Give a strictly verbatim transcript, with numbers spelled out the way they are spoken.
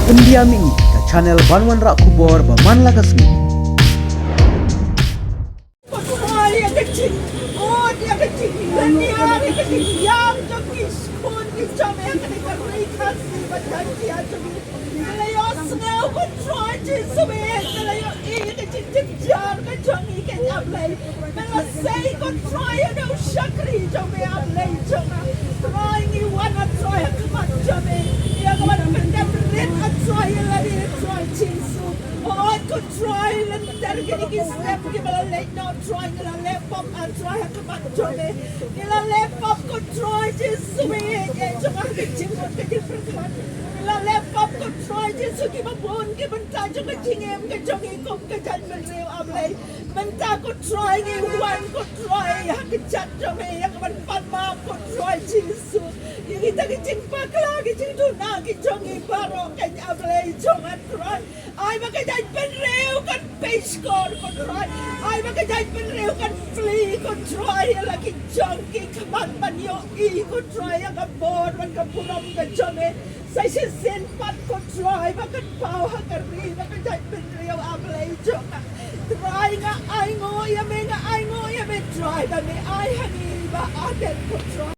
Pyndiam ïa ngi ka channel ban wanrah khubor ba man la ka sngi. Ko Trai ïa ka jingkut, ïa ka jingkut, ïa ka jingïam jong ki khun ki jong me ha kane ka ri Khasi bad ka ri jong me. Ngi la ïohsngew ko Trai Jisu me, ngi la ïohi ïa ka jingjynjar ka jong ngi ko A Blei. Me la sei ko Trai ïa u shakri jong me A Blei jong nga. Trai ngi wan A Trai ha khmat jong me. Ïa ka ban pyndem rit A Trai ïa lade A Trai Jisu. Hooid ko Trai lynter kine ki step kiba la leit noh Trai ngi la leh pop A Trai ha khmat jong me. Ngi la leh pop ko Trai Jisu me ïeit jong nga ka jingmut ka jingpyrkhat. Ngi la leh pop ko Trai Jisu kiba bun ki bynta jong ka jingim ka jong ngi kum ka jaitbynriew A Blei. Mynta ko Trai ngi wan ko Trai ha ka kjat jong me ïa ka ban pan map ko Trai Jisu. Ïa kita ki jingpakla ki jingduna ki jong ngi baroh ko A Blei jong nga Trai. Ai ba ka jaitbynriew kan pyrshah ko Trai. Ai ba ka jaitbynriew kan flee ko Trai ïa la ki jong ki khmat ban ïohi ko Trai ïa ka bor bad ka burom ka jong me. Sa shisien pat ko Trai ba kan paw ha ka ri bad ka jaitbynriew A Blei jong nga. Trai nga ainguh ïa me, nga ainguh ïa me Trai ba me ai ha ngi ba ardent ko Trai.